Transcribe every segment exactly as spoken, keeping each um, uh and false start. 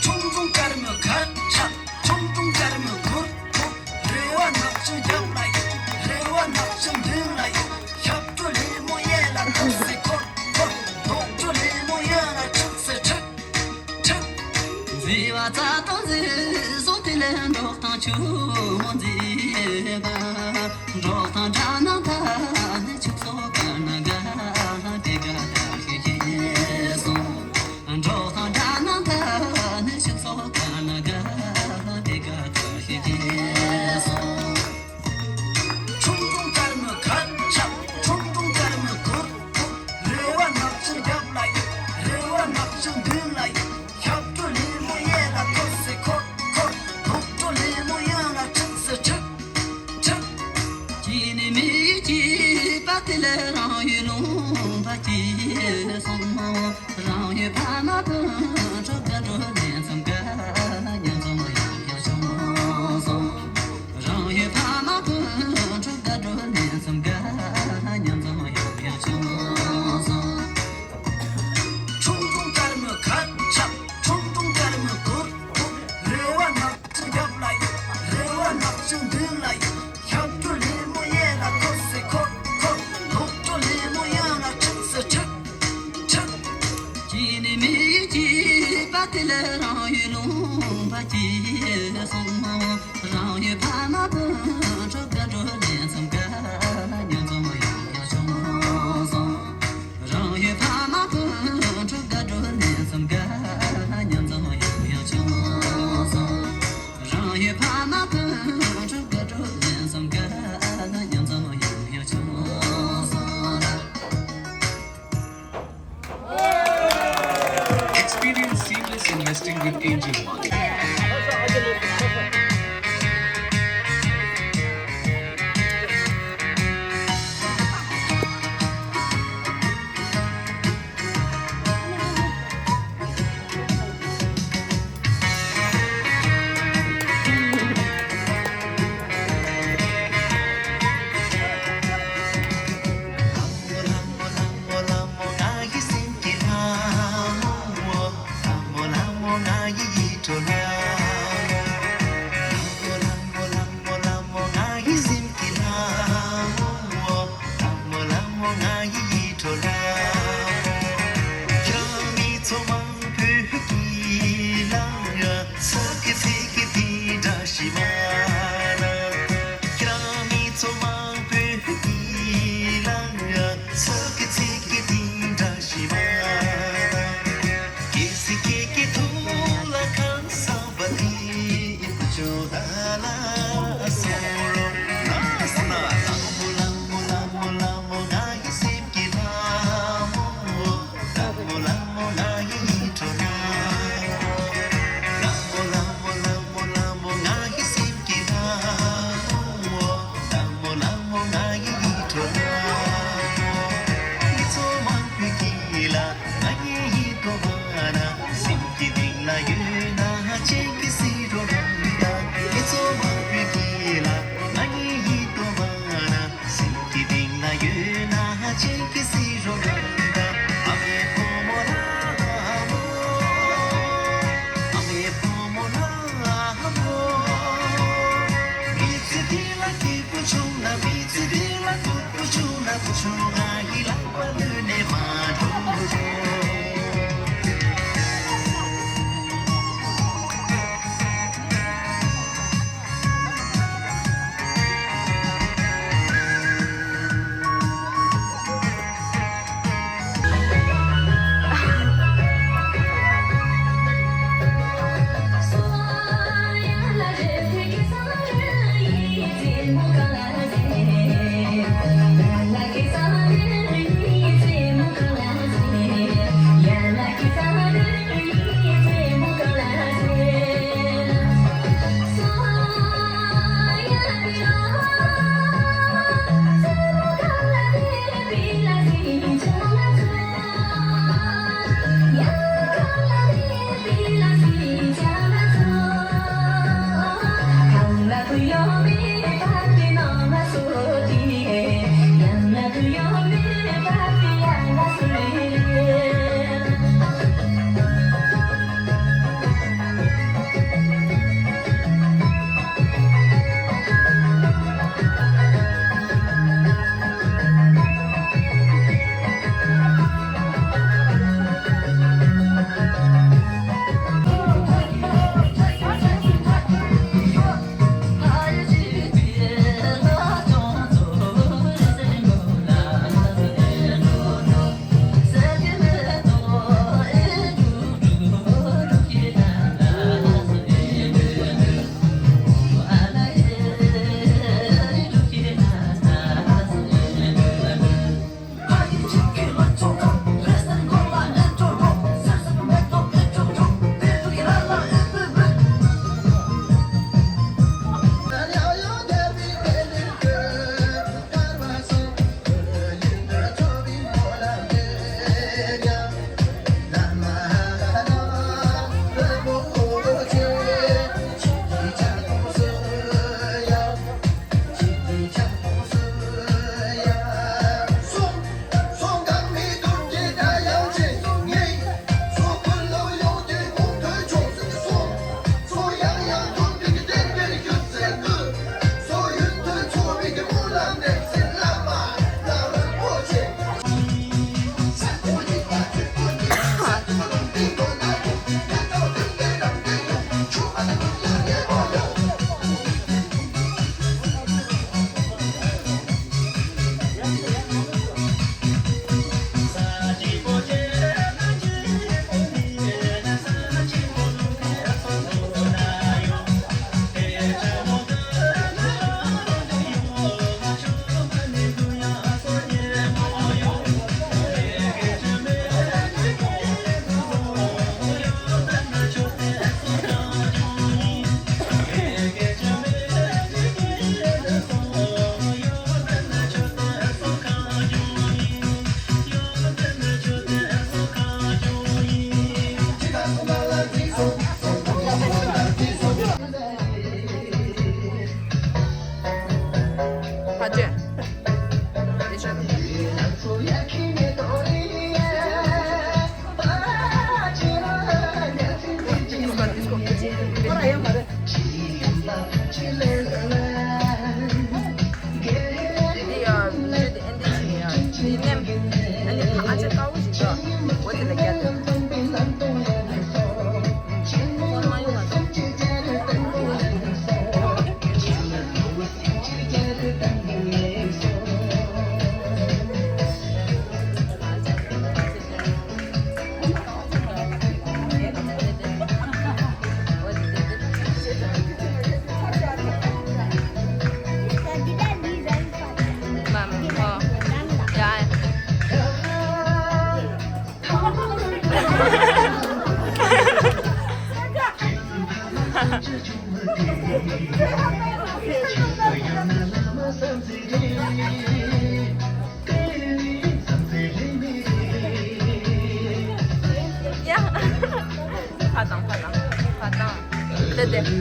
ཆུང་ཆུང་དཀར་མོ་ཁ་ཆག་ཆུང་ཆུང་དཀར་མོ་གུར་གུར། རེ་བ་ནག་ཆུ་རྒྱབ་ལ་ཡོད། རེ་བ་ནག་ཆུ་མདུན་ལ་ཡོད། ཞབས་བྲོ་ལེ་མོ་ཡན་ལ་འཁོར་སེ་འཁོར་འཁོར། རྡོག་བྲོ་ལེ་མོ་ཡན་ལ་ཁྲིད་སེ་ཁྲིད་ཁྲིད། མཛེས་པ་རྩྭ་ཐང་མཛེས་སོང་དེ་ལས་འབྲོག་ཐང་ཆུ་མོ་མཛེས་པ། འབྲོག་ཐང་སྦྲ་ནང་ད་ནི་ཆུ་སོ་དཀར་ན་དགའ་དེ་དགའ་དགའ་ཞིག་ཤེས་སོང་། འབྲོག་ཐང་སྦྲ་ནང་ད་ནི་ཆུ་སོ་དཀར་ན་དགའ་དེ་དགའ་དགའ་ཞིག་ཤེས་སོང་། ཆུང་ཆུང་དཀར་མོ་ཁ་ཆག་ཆུང་ཆུང་དཀར་མོ་གུར་གུར། རེ་བ་ནག་ཆུ་རྒྱབ་ལ་ཡོད། རེ་བ་ནག་ཆུ་མདུན་ལ་ཡོད། ཞབས་བྲོ་ལེ་མོ་ཡན་ལ་འཁོར་སེ་འཁོར་འཁོར། རྡོག་བྲོ་ལེ་མོ་ཡན་ལ་ཁྲིད་སེ་ཁྲིད་ཁྲིད། སྐྱེས་ནས་མི་ཡུལ་སྐྱེས་པ་དེ་ལས་རང་ཡུལ་ལུང་པ་སྐྱེས་སོང་། རང་ཡུལ་ཕ་མ་སྤུན་གྲོགས་དགའ་སྤྲོ་ལེན་མཚམས་དགའ་མཉམ་འཛོམས་ཡང་ཡང་བྱུང་སོང་། རང་ཡུལ་ཕ་མ་སྤུན་གྲོགས་དགའ་སྤྲོ་ལེན་མཚམས་དགའ་མཉམ་འཛོམས་ཡང་ཡང་བྱུང་སོང་། ཁྲུང་ཁྲུང་དཀར་མོ་ཁ་ཆག་ཁྲུང་ཁྲུང་དཀར་མོ་གུར་གུར། རེ་བ་ནག་ཆུ་རྒྱབ་ལ་ཡོད། རེ་བ་ནག་ཆུ་མདུན་ལ་ཡོད། ཞབས་བྲོ་ལེ་མོ་ཡན་ལ་འཁོར་སེ་འཁོར་འཁོར། རྡོག་བྲོ་ལེ་མོ་ཡན་ལ་ཁྲིད་སེ་ཁྲིད་ཁྲིད། སྐྱེས་ནས་མི་ཡུལ་སྐྱེས་པ་དེ་ལས་རང་ཡུལ་ལུང་པ་སྐྱེས་སོང་། རང་ཡུལ་ཕ་མ་སྤུན་གྲོགས་དགའ་སྤྲོ་ལེན་མཚམས་དགའ་མཉམ་འཛོམས་ཡང་ཡང་བྱུང་སོང་། རང་ཡུལ་ཕ་མ་སྤུན་གྲོགས་དགའ་སྤྲོ་ལེན་མཚམས་དགའ་མཉམ་འཛོམས་ཡང་ཡང་བྱུང་སོང་། རང་ཡུལ་ཕ་མ་སྤུན་གྲོགས་དགའ་སྤྲོ་ལེན་མཚམས་དགའ་མཉམ་འཛོམས་ཡང་ཡང་བྱུང་སོང་། Experience seamless investing with Angel One.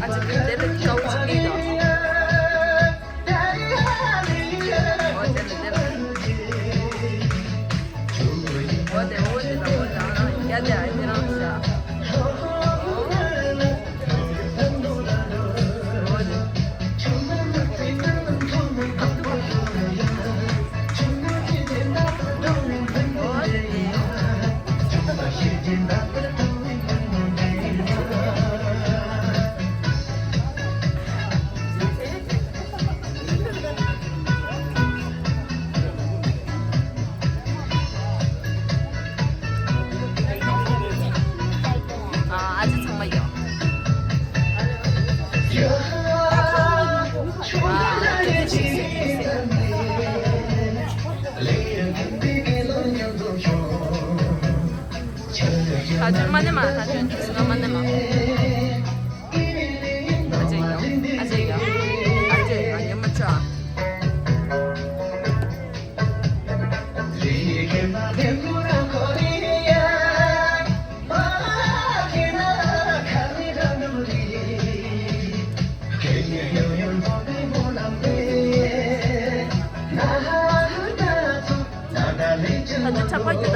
ཨ་ཅེ་ཁྱོད་དེ་ལ་དཀའ་བ་ཅིག་སྐྱེས་དང་། འོ་དེ་ལ་དེ་ལ། འོ་དེ་འོ་དེ་ལ་འོ་དེ་ཨ་ནི་རང་ཡ་དེ་ཨ་ནི་རང་ཤ། འོ་དེ། ཨ་ཅེ་ཚང་མ་ཡོད། ད་ཅོ་མ་ནེ་མ། ད་ཅོ་འདི་ང་མ་ནེ་མ། ཨ་ཅེ་ཡ། ཨ་ཅེ་ཡ། ཨ་ཅེ་ཡ་ཉེ་མ་ཅོ། ད་ཆག་པ་རྒྱུ་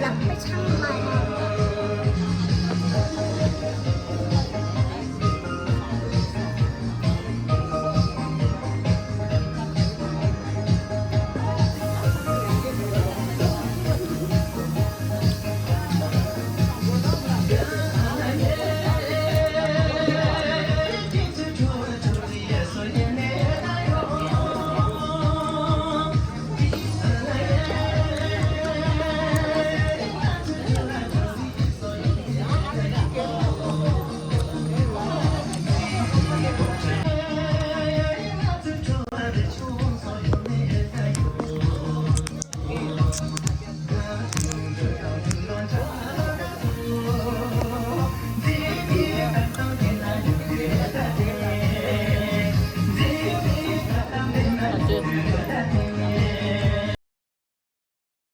ད་please།